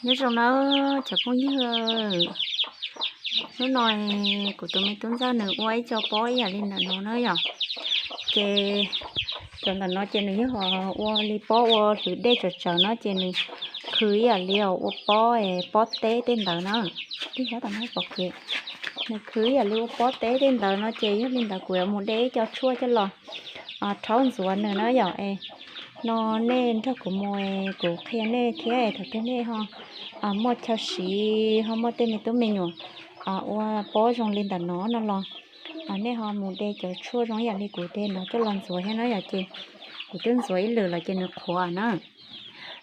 Nyob zoo na cov phooj ywg, hnub no kuv tus me tub ntxawg nws ua ib co pob ib yam li ntawm no na yom. Ces cov ntawm no ces nws yog ua li pob ua hlwv dej tsawv tsawv no ces nws khwv ib yam li ua pob, pob teb tej ntawd na. Tib hab tam no pom kev, nws khwv ib yam li ua pob teb tej ntawd no ces yog li ntawd kuv yuav mus de ib co tshuaj coj los rhaub ntxuav nws na yom. Es no nej nrog kuv mus, kuv qhia nej thiab thaum twg nej ho muaj chaw siv ho muaj tej me tub me nyuam ua pob zoo li ntawm no no los nej ho mus de cov tshuaj zoo ib yam li kuv de no coj los ntxuav thiab na yom. Ces kuv twb ntxuav ib lwm los ces nws qhuav na.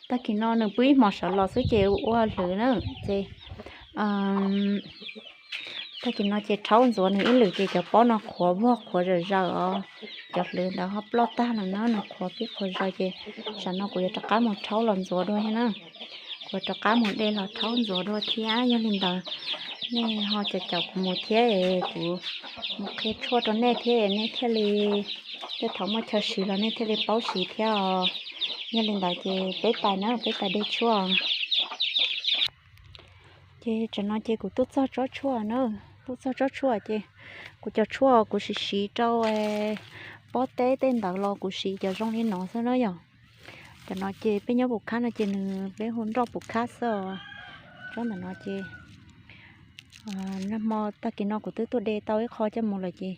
Tag kis no nws pw ib hmos sawv los xwb ces ua hlwv na. Ces tag kis no ces rhaub ntxuav nws ib lwm ces cov pob no qhuav vog qhuav zawm zaws os. Cov hlwv ntawd ho ploj tag lawm na, nws qhuav pib qhuav zaws ces tsam no kuv yuav rov qab mus rhaub los ntxuav dua thiab na. Kuv rov qab mus de los rhaub ntxuav dua thiab. Yog li ntawd nej ho caum caum kuv mus thiab es kuv mus qhia tshuaj rau nej thiab nej thiaj li, tej thaum muaj chaw siv los nej thiaj li paub siv thiab os. Yog li ntawd ces peb pais na, peb pais de tshuaj. Ces tsam no ces kuv tuaj txog tsob tshuaj na, tuaj txog tsob tshuaj ces kuv cov tshuaj kuv siv siv rau pob teb tej ntawd los kuv siv cov zoo li no xwb na yom. Cov no ces peb nyob pum khab no ces nws peb hu nroj pum khab xwb os. Tsob ntawm no ces nag hmo tag kis no kuv twb tuaj de tau ib qho coj mus lawm ces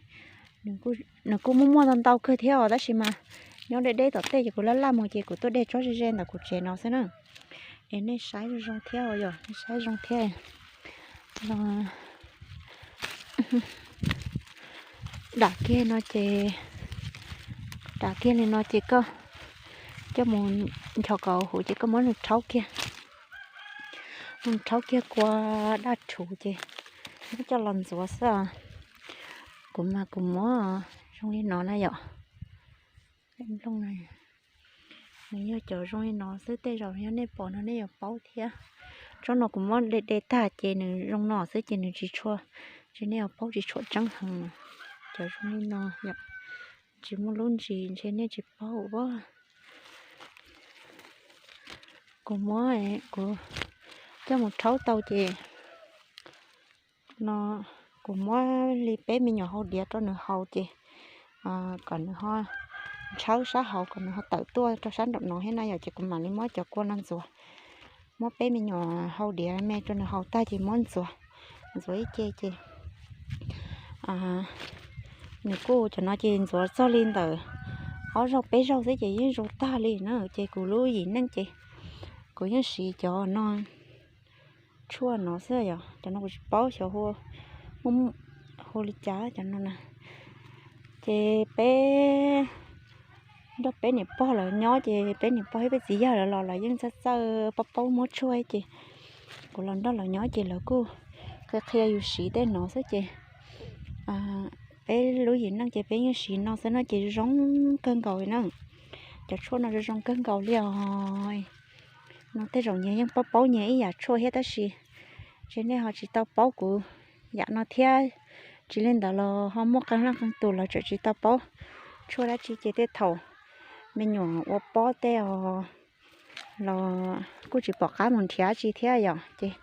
nws kuj muaj muaj ntau ntau kawg thiab os, tab sis mas nyob deb deb tom tej ces kuv laj laj mus ces kuv tuaj de tsob ze ze ntawm kuv tsev no xwb na. Es nej saib zoo zoo thiab os yom, nej saib zoo thiab. Dam kiag no ces, dam kiag li no ces koj coj mus nchos kom huv ces koj muab nws rhaub kiag, muab nws rhaub kiag kua daj rhuv ces muab coj los ntxuav xwb. Kuv mas kuv muab zoo li no na yom. Nws yog cov zoo li no xwb, tej zaum yog nej pom no nej yuav paub thiab. Tsob no kuv muab de de tag ces nws zoo no xwb ces nws tsis tshua, ces nej yuav paub tsis tshua tseeb heev. Cov zoo li no tsis muaj lub ntsis ntshe nej tsis paub. Kuv muab, kuv coj mus rhaub tau ces no kuv muab li peb me nyuam hau diav rau nws haus ces kom nws ho ntshawb sab hauv kom nws ho tawm tuaj rau sab nraum no thiab na yom. Ces kuv mam li muab cov kua no ntxuav, muab peb me nyuam hau diav me rau nws haus tag ces muab ntxuav, ntxuav ib ce ces nws kuj, cov no ces ntxuav txog li ntawm ob zaug peb zaug xwb ces yeej zoo tag li na. Ces kuv lub yim neej ces kuv yeej siv cov no, tshuaj no xwb yom. Cov no kuv tsis paub xyov hu li cas cov no na. Ces peb nrog peb niam pog lawv nyob ces peb niam pog thiab peb txiv yawg lawv los lawv yeej txawj txawj paub paub muab tshuaj ces kuv los nrog lawv nyob ces lawv kuj qhia qhia yus siv tej no xwb ces peb lub yim neej ces peb yeej siv no xwb no ces zoo kawg nkaus li na. Cov tshuaj no zoo zoo kawg nkaus li os. No tej zaum nyias yeej paub paub nyias ib yam tshuaj thiab tab sis ntshe nej ho tsis tau paub kuv yam no thiab. Tsis li ntawd los ho muaj qee leej qee tus lawv tseem tsis tau paub tshuaj dab tsi ces tej thaum me nyuam ua pob tej os los kuj tsis pom qab mus nrhiav dab tsi thiab yom. Ces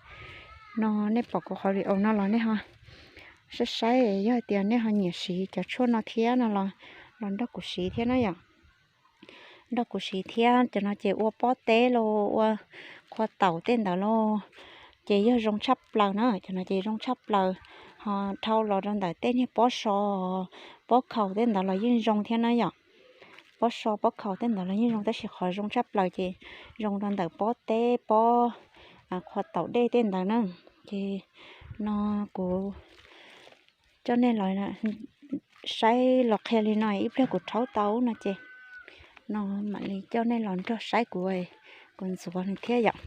no nej pom kuv qhov video no los nej ho saib saib yog hais tias nej ho nyiam siv cov tshuaj no thiab no los, los nrog kuv siv thiab na yom. Nrog kuv siv thiab. Cov no ces ua pob teb los ua qhua taum tej ntawd los ces yog zoo tshaj plaws na. Cov no ces zoo tshaj plaws, ho dhau los rau ntawm tej niag pob so, pob khaus tej ntawd los yeej zoo thiab na yom. Pob so pob khaus tej ntawd los yeej zoo tab sis qhov zoo tshaj plaws ces zoo rau ntawm pob teb pob qhua taum dej tej ntawd na. Ces no kuv coj nej los saib los qhia li no, ib pliag kuv rhaub tau no ces no mam li coj nej los nrog saib kuv, kuv ntxuav nws thiab yom.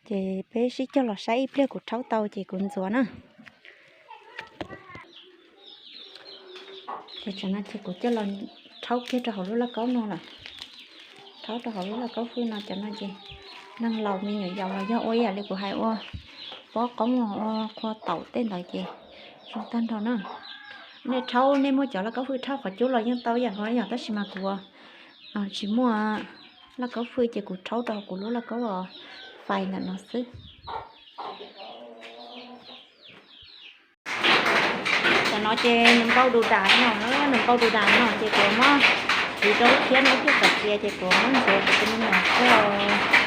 Ces peb sib cog los saib ib pliag kuv rhaub tau ces kuv ntxuav na. Ces tsam no ces kuv coj los rhaub kiag rau hauv lub lauj kaub no lawm. Rhaub rau hauv lub lauj kaub hwj no, cov no ces neeg laus me nyuam yaus los yog ua ib yam li kuv hais ua pob qoob ua qhua taum tej ntawd ces zoo tag nrho na. Nej rhaub, nej muaj cov lauj kaub hwj rhaub qhov cub los yeej tau ib yam nkaus yom, tab sis mas kuv tsis muaj, Lauj kaub fwj ces kuv rhaub rau kuv lub lauj kaub fais ntawm no xwb. Tam no ces nws npau du das no, nws npau du das no ces kuv muab txiv rau thiab no thiaj kom txias ces kuv muab ntxuav kuv tus me nyuam xwb os.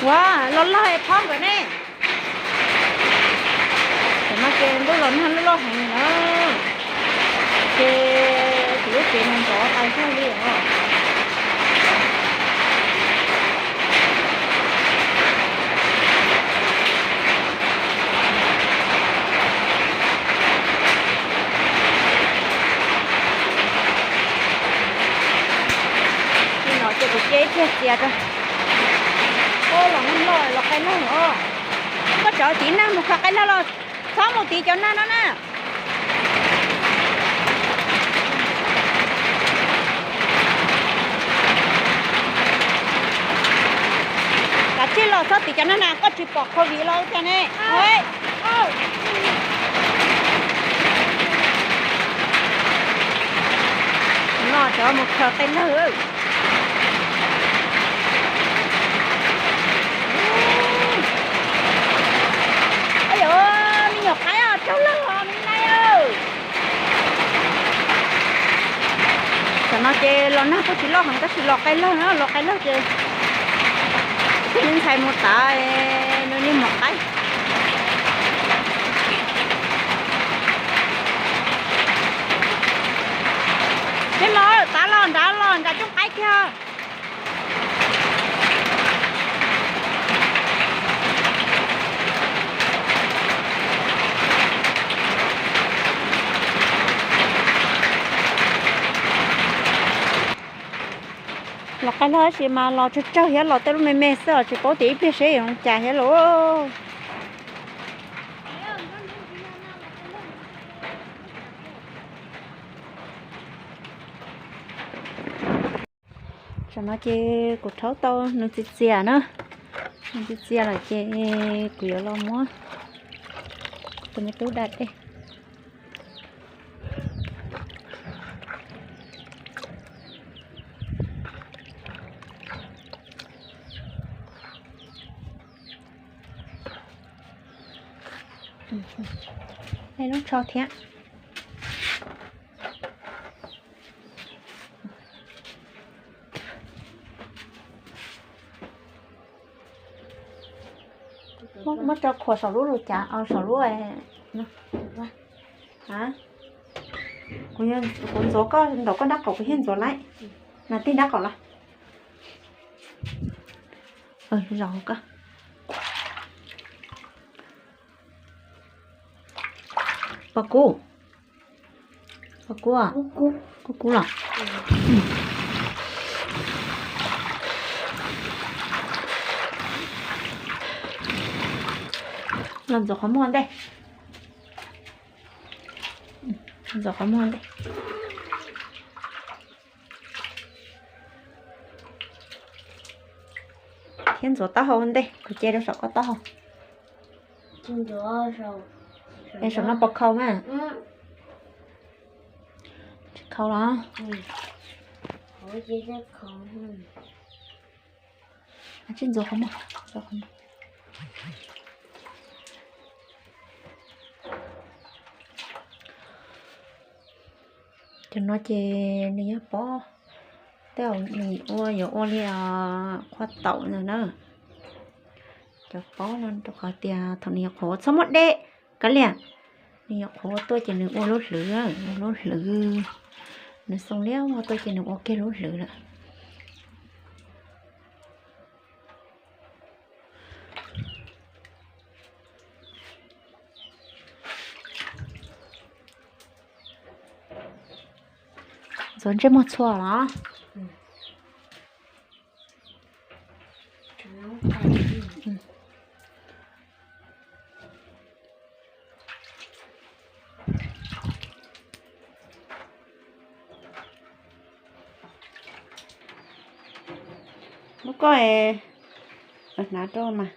Ua, los log es phob nkawd ne. Tam no ces ntuj los nag loj loj heev na, ces kuv lub tsev no ntxov tas zog li os. Li no ces kuv cia ib pliag txias rau. Ua, los nag loj los qaij laug os. Koj tso tiv nag mus khaws qaij laug los, txhob mus tiv cov nag no na. Kav tsij los txhob tiv cov nag na, koj tsis pom covid los ua cas ne. No cov mus khaws qaij laug. Yog me nyuam qaib os, raug laug os me nai. Tam no ces los nag kuj tsis loj heev tab sis los qaij laug na, los qaij laug ces thiaj li ntxhais mus tav nws niag maum qaib. Me maum, tav los nrad, los nrad coob qaib kiag. Los qaij laug tab sis mas los tsawg tsawg thiab, los tej lub me me xwb os, tsis paub tias ib pliag seb yuav cas thiab lauj. Tam no ces kuv rhaub tau nws txias txias na, nws txias txias lawm ces kuv yuav los muab kuv tus me tub da dej. Ej, lub tsho thiab. Muab tso khuam saum lub lus cav, saum lub. Kuv ntxuav koj ntaum koj nrab qaum kuv thiaj ntxuav laiv. Nas tig nrab qaum los. Zos koj. Pom kub. Pom kub. Kub kub los. Los ntxuav qhov muag ntej. Ntxuav qhov muag ntej. Thiab ntxuav taub hau ntej, kuv ce rau saum koj taub hau. Es saum no puas khau mas? Tsis khau los? Tsis ntxuav qhov muag. Cov no ces nws yog pob, tej zaum nws ua yuav ua li qhuav taum ntawd na. Cov pob no rau qhov tias thaum nws nyuam qhuav txhob muab deb, kav liam, nws nyuam qhuav ua tuaj ces nws ua lub hlwv, ua lub hlwv, nws xoo liab ua tuaj ces nws ua kiag lub hlwv lawm. Ntxuav ntsej muag txhua los? Muab koj Hnav rau mas,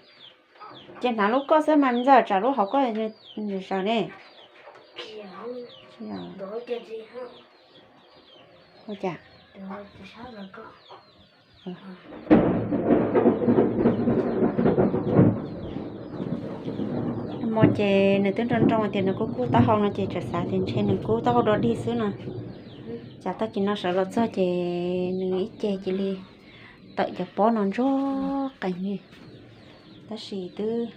ces hnav lub koj xwb mas ntxawm, tsam lub hauv koj zaws ne. Ua cas? Hmo ces nws twb nroo nroo tias nws kub kub taub hau no ces txawm xav tias ntshe nws kub taub hau dog dig xwb no. Cas tag kis no sawv los txog ces nws ib ce cia li tawm cov pob no ntsuag qees li. Tab sis twb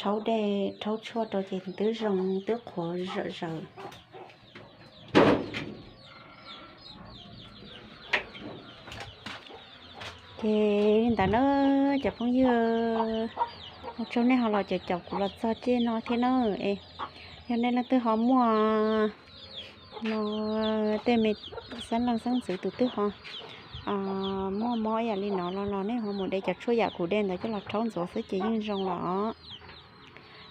rhaub dej rhaub tshuaj rau ces twb zoo twb qhuav zawm zaws. Ces li ntawd na cov phooj ywg, ua tsaug nej ho los caum caum kuv los txog cej no thiab na. Es yog nej leej twg ho muaj no, tej me xeeb leej xeeb ntxwv tus twg ho muaj mob ib yam li no los los nej ho mus de cov tshuaj yam kuv de ntawd coj los rhaub ntxuav xwb ces yeej zoo los.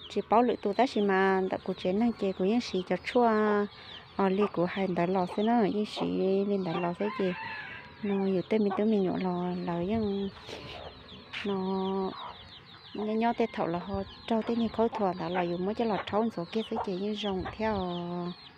Tsis paub lwm tus tab sis mas ntawm kuv tsev neeg ces kuv yeej siv cov tshuaj li kuv hais ntawd los xwb na, yeej siv li ntawd los xwb ces no yus tej me tub me nyuam los lawv yeej no nyob nyob tej thaum los ho raug tej niag khaub thuas ntawd los yus muab coj los rhaub ntxuav kiag xwb ces yeej zoo thiab os.